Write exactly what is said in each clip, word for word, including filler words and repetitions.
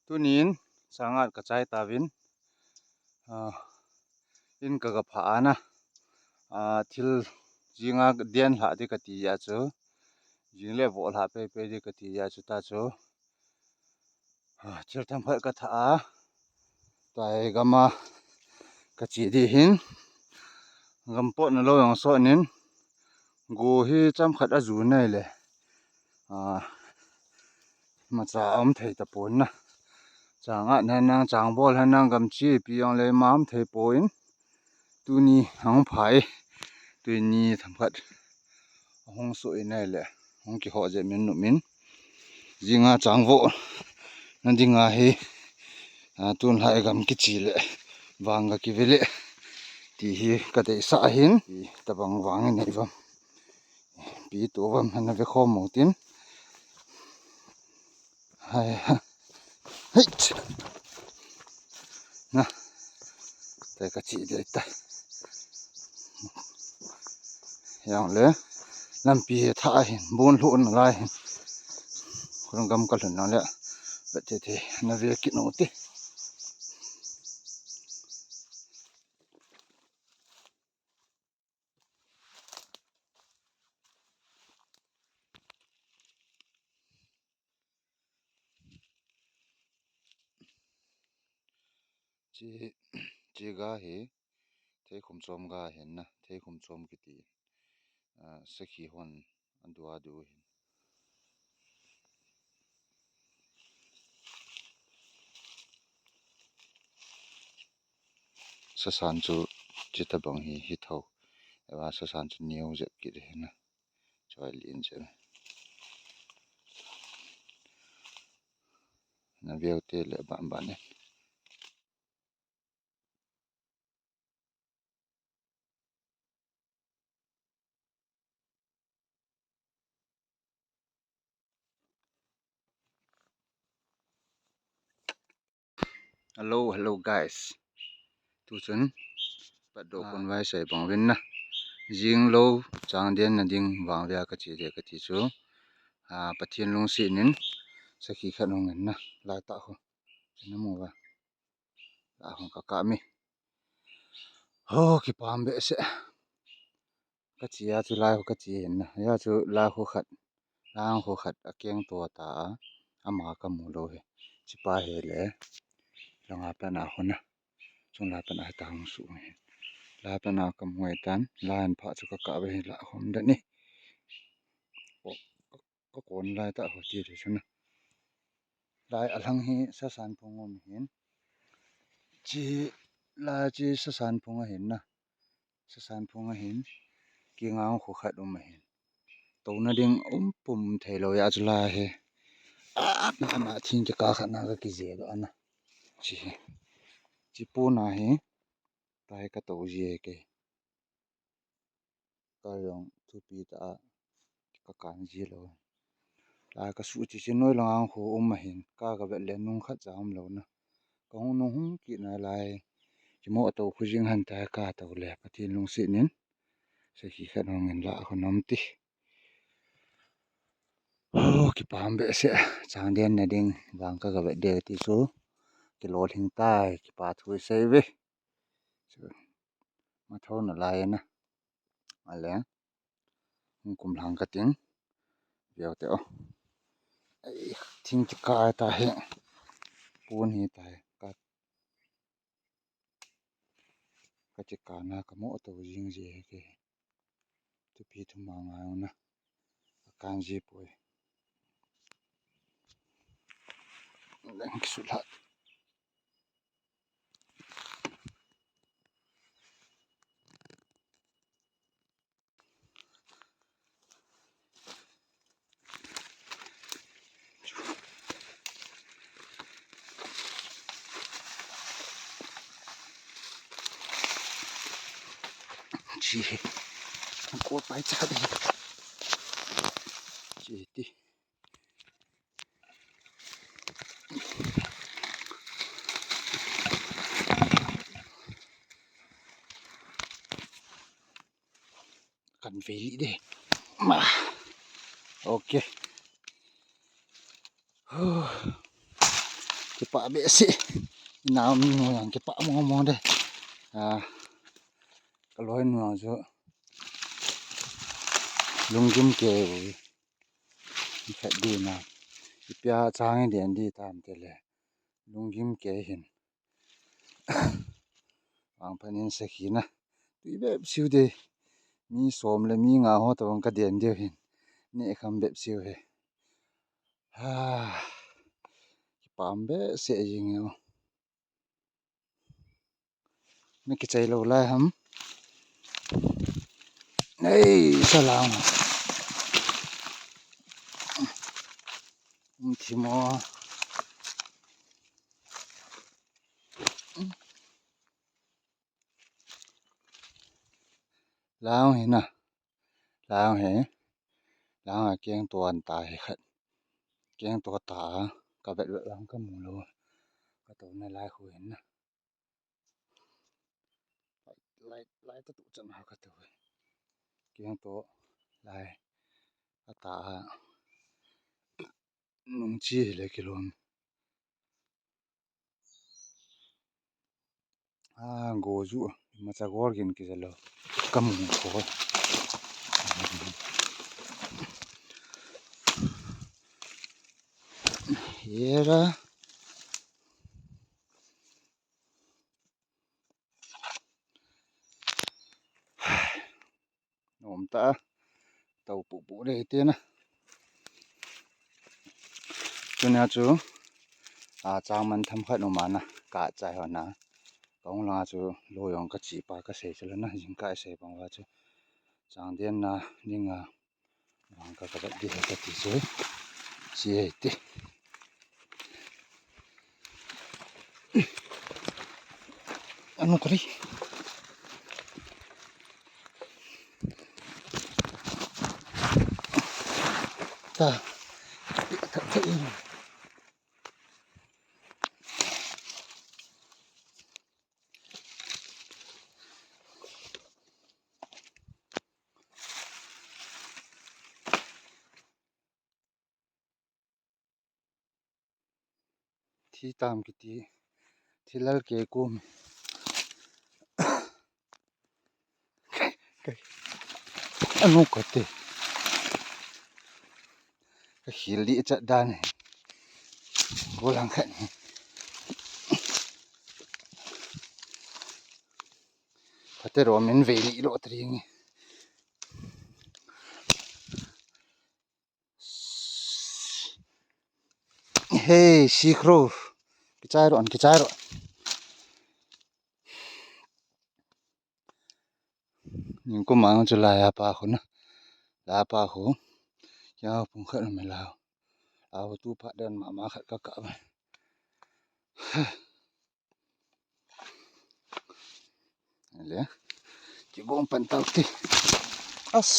Tunin, changat kachai tauvin, ah, in kagaphah ana, ah, thil jinga den lhah ding kati a chu, jing le voh lhah peipei ding kati a chu ta chu, ah, thil themkhat kathah a, tai gama kache ding hin, gam potna lou jong sot nin, go hi chomkhat aju nai le, ah, imacha aum thei tapon na. Changat henlang, changbol henlang, gamchepi jong le ima um thei pon. Tuni ahung phai. Tuni themkhat ahung soh in ahile, hung kiho jep min nop in. Jinga changvoh na dinga hi, ah, tun lhai gam kiche le, vang ga kive le, ti hi kadeisah ahin, ti tabang vang in nei vam. Pi tu vam hana ve khom mo tin. Hai ha. Hei. Na. Tai kache ding tai. Jong le. Lampi thah hin, bon lhuh nalai hin. Khulum gam kalhun nang le. Vet thei thei, na ve kit u te. Chi, chi ga hi, theikhum chom ga hin na, theikhum chom kiti, ah, sakhi hon adu adu hin. Sasan chu chi tabang hi, hi tho. Eva sasan chu neo jep kit hi na. Choi lin jep. Na veu te le ban ban in. Hello, hello guys. Tu chun pat do kon vai sai bang vin na. Jing lou chang den na ding vang via kache ding kati chu. Ah, Pathen lungset in sakhi khat hung in na. Lai tah ho. Chuna mu va. Lai hung kakap mi. Ho, kipah behseh. Kache a chu lai ho kache hin na. Hia chu lai ho khat. Lang ho khat akeng to ta a. Ama kamu lou hi. Chipa hi le. Langa pat na ho na. Chung lai pat na hi ta hung su hi. Lai pat na kamu hi tan. Lai an pha chu kakap ve hi la hom da ni. Ka kon lai tah ho ti thei chuna. Lai alhang hi sasan phung um hin. Chi lai chi sasan phung ahin na. Sasan phung ahin. Kingang khu khat um ahin. Tona ding um pum thei lou ya chu lai hi. A, na, na, thing kikah khat na kakije doh ana. Chi hi. Chi pu na hi. Tai kato ji ke. Ka jong thupi tah a kakan ji lou. Lai kasuh chi chi noi lang ang khu um ahin, ka kavet le nung khat cha um lou na. Kahung nung hung kit na lai. Kimo ato khu jing hen tai kato le Pathen lungset in. Sakhi khat hung in la khu nom ti. Ho, kipah behseh, chang den na ding, vang ka kavet de ti chu. Kilolhing tai, kipa thu sei ve. Chu, ma tho na lai na. Ale, hung kum lang kating, veu te o. Ai, thing kikah ta hi, pon hi ta hi, ka, kache kana kamo to jing ji hi ke. Thupi thum a ngai u na. Akan ji poi. Leng kisu lhat. Chi hi. Ko pai cha de. Chi ti. Kan veli de. Ma. Okay. Huh. Ki Kipah behseh. Inam nu jong kipah mong mong de. Ah, ka loi nu jong chu lunggim kei u. Khat di na. Ipi a chang i den di tam te le. Lunggim kei hin. Vangphat in sakhi na. Tui bep siu de. Mi som le mi nga ho tobang ka den diu hin. Neh kham bep siu hi. Ha. Kipah behseh jing e. Na kichai lou lai ham. Nei, salang. Um, thimo. Lang hi na. Lang hi. Lang a keng to an ta hi khat. Keng to ta. Ka vet vet lang ka mu lou. Ka to na lai khu hin na. Lai, lai ta tu chan ha ka to. Keng to lai. A ta. Nung chi hi le kilom. A, go ju, macha gol gin kija lou. Ka mu kho. Hera. Nom ta. Tau pu pu le te na. Tunia chu, a, chang man tham khat um a na, ka chai ho na. Ka hung langa chu, lo jong ka chi pa ka sei chu la na, jing ka sei bang va chu. Chang den na, ning a, bang ka ka bat di he ka ti chu. Chi he ti. Anu kari. Ta. Ta, ta, ta. Thi tam kiti, thi lal ke kum. Anu kati. Ka hil di chat dan. Golang khat. Pate ro min ve li lo tring. Hey, sikro. Kichai ro, kichai ro. Ning ko mang chu lai a pa khu na. Lai a pa khu. Ya pung khat me lau. Au tu pa dan ma ma khat ka ka. Le. Ki gong pan tau ti. As.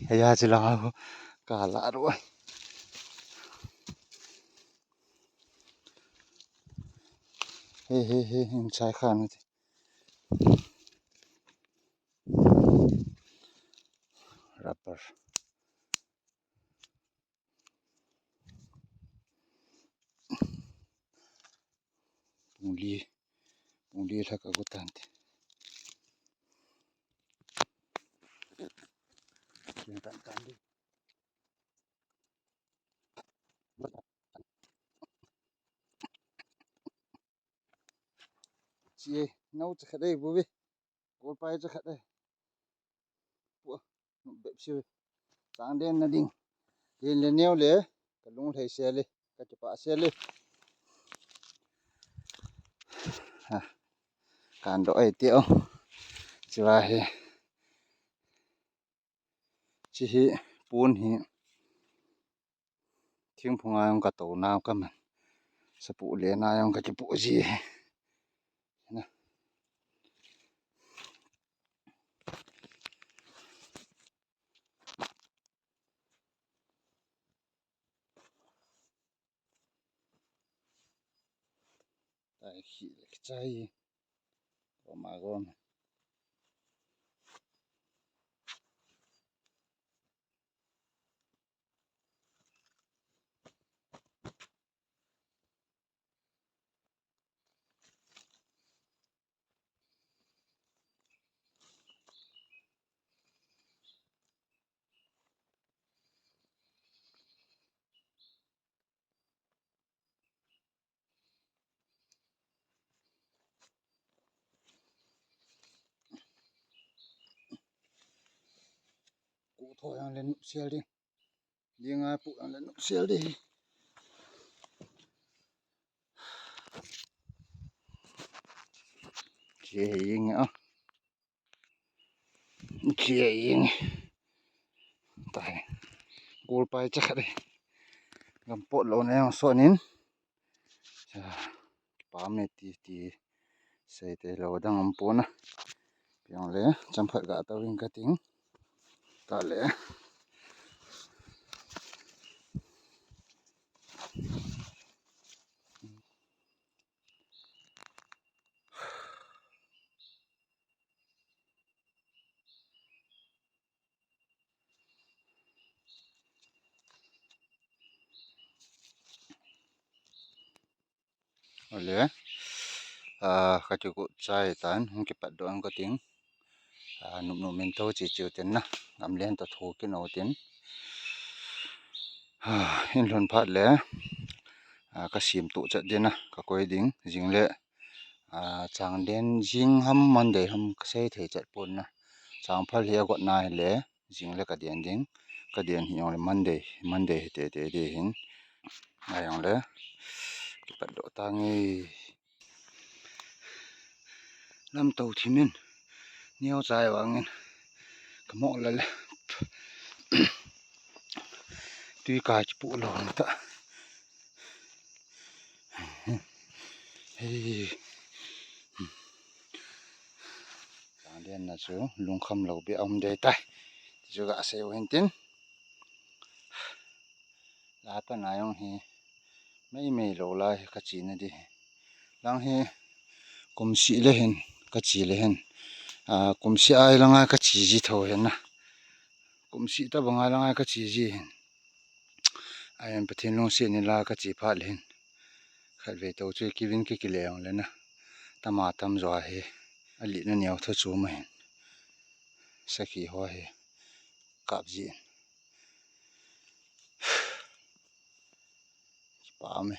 Hei a, chi langa ka la ro. He, he, he, in chai khan ti. Rubber. Pung li, pung li lhaka gu tan te. Kin tan tan di. Chi e, nau cha khat ei bu ve. Kol pai cha khat ei. Pua, bep siu. Chang den na ding. Len le neo le, ka lung lhei se le, ka kipa se le. Ha, kan do ei ti o. Chi va he. Chi hi, pun hi. Thingphung a jong ka to nau ka man. Sapu le na jong ka kipu ji. Na. Tai khi le chai. Ko ma ko. Pu tho yang le nop sel ding. Ding a pu yang le nop sel ding. Che ying a. Che ying. Tai. Gol pai cha khat ding. Gam pot lo na yang so nin. Cha. Kipa me ti ti. Sei te lo dang am pona. Piang le, cham khat ga tau in ka ting. Ta le. Ole, ah, ka chu ku chai tan, hung kipat doh ang ka ting. Ah, nup nup min tho chi chiu tin na, gam len to thu ki no tin. Ah, in lhun phat le, ah, ka sim tu chat din na, ka koi ding, jing le, ah, chang den jing ham Monday ham ka sei thei chat pon na. Chang phal hi a got na hi le, jing le ka den ding, ka den hi jong le Monday, Monday hi te te di hin. A jong le, kipat doh ta nge. Lam to thimin, neo chai vangin, ka mo la le. Tui ka chi pu lo ta. Hei. Chang den na chu lungkham lo be um dei tai. Chu ga sei u hin tin. La pa na jong hi mei mei lo lai ka chi na di. Lang hi kum si le hin ka chi le hin. A, kum si ai langa ka chi ji tho hin na. Kum si ta banga langa ka chi ji hin. Ai an Pathen lungsi ni la ka chi phat le hin. Khat ve to chu ki vin ki ki le jong le na. Tama tam jo hi. A li na neo tho chu ma hin. Sakhi ho hi. Kap ji. Kipa me.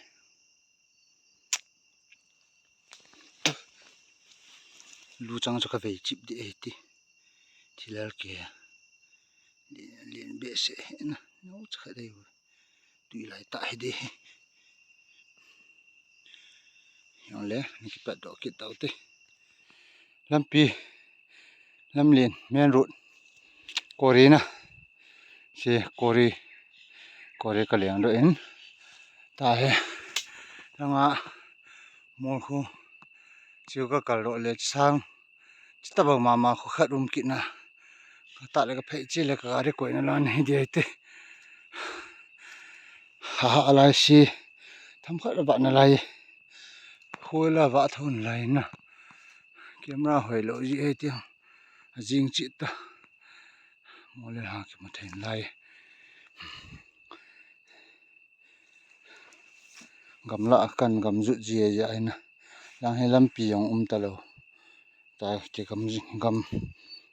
Lu chang chu ka vei chip di e ti. Thilal ke. Lien, lien be se na. No cha ka dei. Tui lai ta hi di. Jong le, ni kipat doh kit tau te. Lampi, lamlen, main road. Kori na. Si kori, kori ka leng doh in. Ta he. Langa mol khu. Chiu ka kal doh le sang. Chita bang mama khu khat um kit na. Ka ta le ka phei chi le ka gari koi na lan hi di ai te. Ha ha lai si. Tham khat ba na lai. Khoi la va thon lai na. Camera hoi lo ji e ti. A jing chi ta. Mo le ha ki ma thein lai. Gamla kan gam jut ji e ja ina. Lang he lampi jong um ta lo. Ta ki gam gam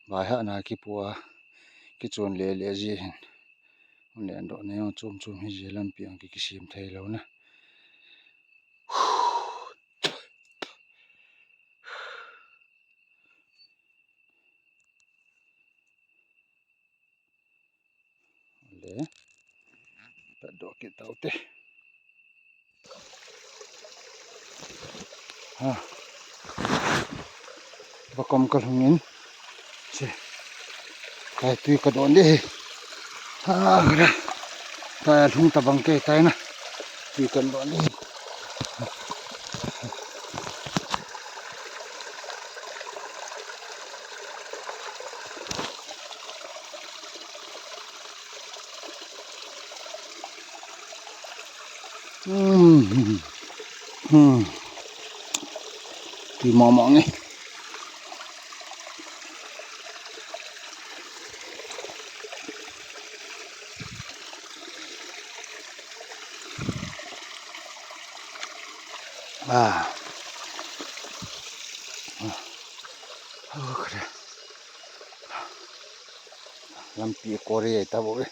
vai ha na ki pua. Ki chun le le ji hin. Un le an do na jong chum chum hi ji lampi jong ki ki sim thei lo na. Le. Pat doh kit tau te. Ha. Vakom ka lhung in. Che. Kai tui ka don de. Ha, kara. Kai lhung ta bang ke tai na. Tui ka don de. Hmm. Hmm. Tui mama nge. Ah. Ah. Oh, kare. Lampi kori ta bo e.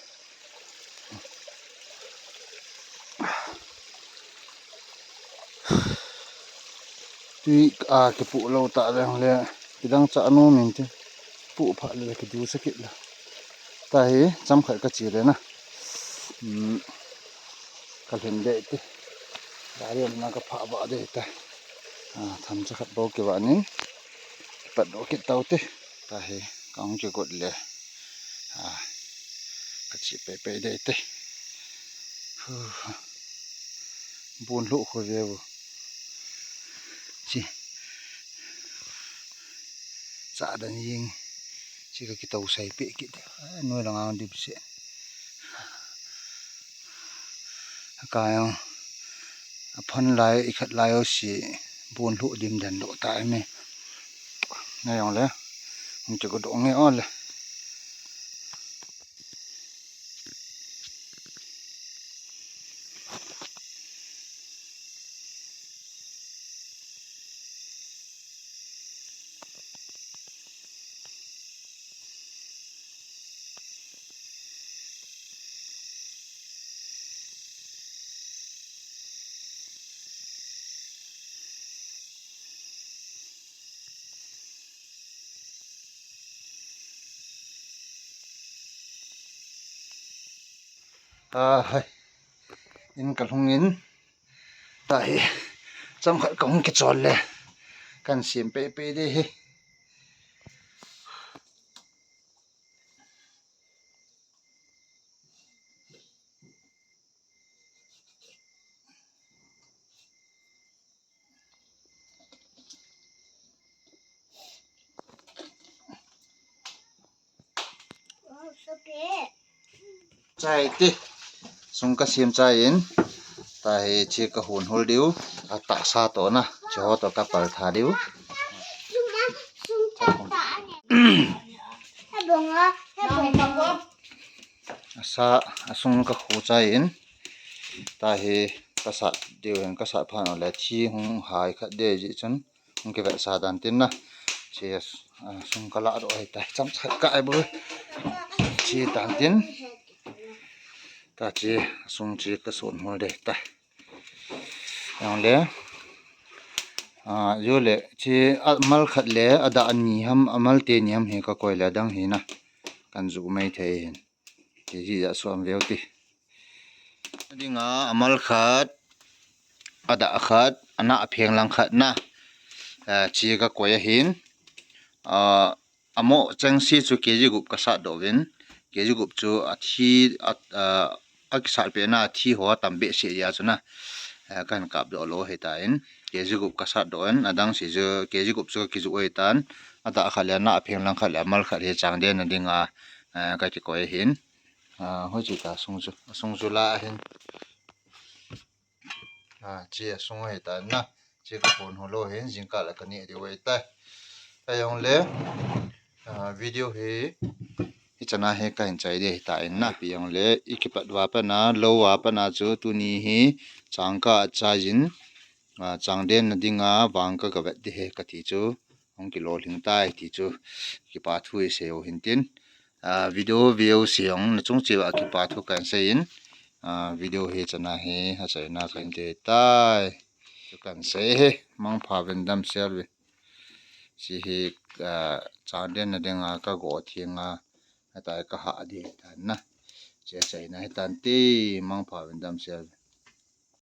Tui a kipu lo ta le le. Kidang cha nu min ti. Pu pha le kidu sa kit la. Tahi, chomkhat kache le na. Hmm. Kalhin dei te. Gari na kapha ba dei ta. Ah, thamcha khat bou kivah nin. Kipat doh kit tau te. Tahi, kahung kigot le. Ah, kache pei pei dei te. Huh. Bon lhuh khu ve u. Chi. Cha dan jing. Chi ka kitou sai pe kit. Ah, noi lang ang dip se. Ka yang. Aphan lai, ikhat lai o si. Bon lhuh dim dan doh ta me. Ngai jong le. Hung che ko doh nge o le. Ah, hai. In kalhung in. Tahi. Chomkhat kahung kichol le. Kan sem pei pei dei hi. Chai te. Sung kasem chai in. Tahi chi kahon hol diu. Atahsa toh na. Chi ho toh kapal tha diu. Asa, asung kaho chai in. Tahi kasat diu hin, kasat phat le thi hung hai khat dei ji chun. Hung kivetsah dan tin na. Chi, ah, sung kalah doh ahi tai. Chomcha khat ka ai bou. Chi dan tin. Tachi, sung chi kason hol dei tai. Jong le. Ah, jo le, chi, amal khat le, adah ni ham, amal teni ham hi kakoi le adang hi na. Kan ju mai thei hin. Kg ja som veu ti. Dinga amal khat, adah khat, ana apheng lang khat na. Ah, chi kakoi ahin. Ah, amo chengse chu kg gup kasat doh uvin. Kg gup chu athi, a, ah, akisat pet na athi ho atam behseh jeh a chu na. Ah, kahin kap doh lou ahitan. Kg gup kasat doh in, adang se chu kg gup chu kakijuh ahitan. Adah khat le ana apheng lang khat le amal khat hi chang den na dinga, ah, kakikoi ahin. Ah, hoiche ta sung chu, sung chu la ahin. Ah, chi asung ahitan na. Chi kahon hol lou ahin, jingkah le kaneh diu ahitai. Ajong le, ah, video hi, hichan a hi kahin chai ding ahitan na. Ipi jong le, ikipat uva pat na, lou a pat na chu, tuni hi, changkah achai jin, ah, chang den na dinga, vang kagavet ding ahi kati chu. Hung kilolhing tai ti chu kipa thu isei u hintin. Ah, video view se jong nachung cheh uva kipa thu kahin seiyin. Ah, video hi chan a hi achaina kahin ti tai. Chu kahin sei hi mangpha uvin damsel uvin. Chi hi, ah, chang den na dinga kago theng a, atai kahah ding ahitan na. Chu achaina ahitan ti mangpha uvin damsel uvin.